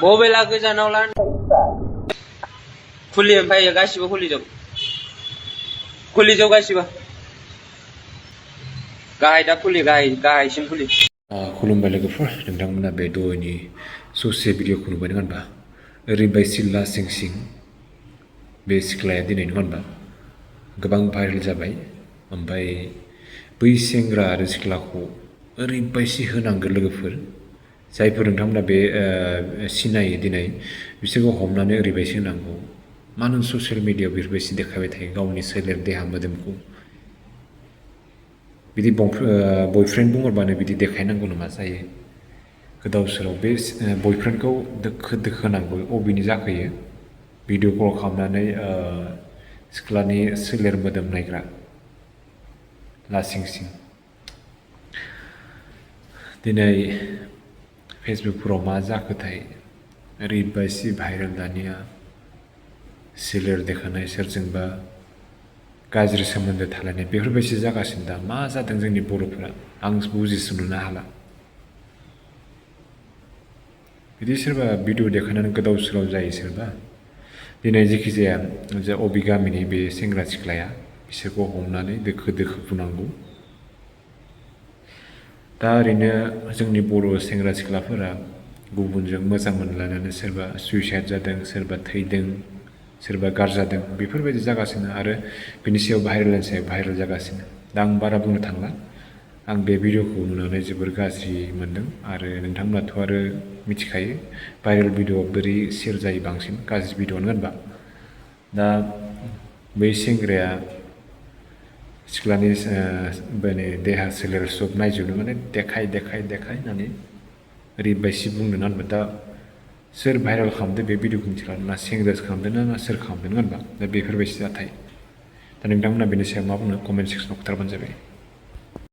मबाइला गोजानाव ला खुलि ओमफ्राय गासिबो खुलिजोब गासिबो गाहाय दा खुलि गाहायसिम खुलि खुलुमबाय लोगोफोर नोंथांमोना बे दहायनि ससे भिडिअखौ नुबाय नङा होनबा ओरैबायसि लासिं सिं बे सिख्लाया दिनै नङा होनबा गोबां भाइरेल जाबाय ओमफ्राय बै सेंग्रा आरो सिख्लाखौ ओरैबायसि होनांगौ लोगोफोर जायफोर नोंथांमोना बे सिनायो दिनै बिसोरखौ हमनानै ओरैबायसि होनांगौ मानो ससियेल मिडियायाव बेफोरबायसि देखायबाय थायो गावनि सोलेर देहा मोदोमखौ बिदि बयफ्रेन्ड बुङोबानो बिदि देखायनांगौ नामा जायो गोदाव सोराव बे बयफ्रेन्डखौ दोखो नांगौ अबेनि जाखोयो भिडिअ कल खालामनानै सिख्लानि सोलेर मोदोम नायग्रा लासिं सिं दिनै फेसबुकफोराव मा जाखोथाय ओरैबायसि भाइरेल दानिया सोलेर देखायनाय सोरजोंबा गाज्रि सोमोन्दो थालायनाय बेफोरबायदि जागासिनो दा मा जादों जोंनि बर'फोरा आं बुजिस'नोनो हाला बिदि सोरबा भिडिअ देखायनानै गोदाव सोराव जायो सोरबा दिनै जेखि जाया अबे गामिनि बे सेंग्रा सिख्लाया बिसोरखौ हमनानै दोखो बुनांगौ दा ओरैनो जोंनि बर' सेंग्रा सिख्लाफोरा गुबुनजों मोजां मोनलायनानै सोरबा सुइसाइड जादों सोरबा थैदों सोरबा गारजादों बेफोरबायदि जागासिनो आरो बिनि सायाव भाइरेलनि सायाव भाइरेल जागासिनो दा आं बारा बुंनो थांला आं बे भिडिअखौ नुनानै जोबोर गाज्रि मोनदों आरो नोंथांमोनाथ' आरो मिथिखायो भाइरेल भिडिअ बोरै शेयार जायो बांसिन गाज्रि भिडिअ नङा होनबा दा बै सेंग्राया सिख्लानि माने देहा सोलेर सब नायजोबनो माने देखाय होननानै ओरैबायसि बुंनो ना होनबा दा सोर भाइरेल खालामदो बे भिडिअखौ मिथिला ना सेंग्रासो खालामदों ना सोर खालामदों होनबा दा बेफोरबायदि जाथाय दा नोंथांमोना बेनि सायाव मा बुंनो कमेन्ट सेक्सनाव खोन्थाबानो जाबाय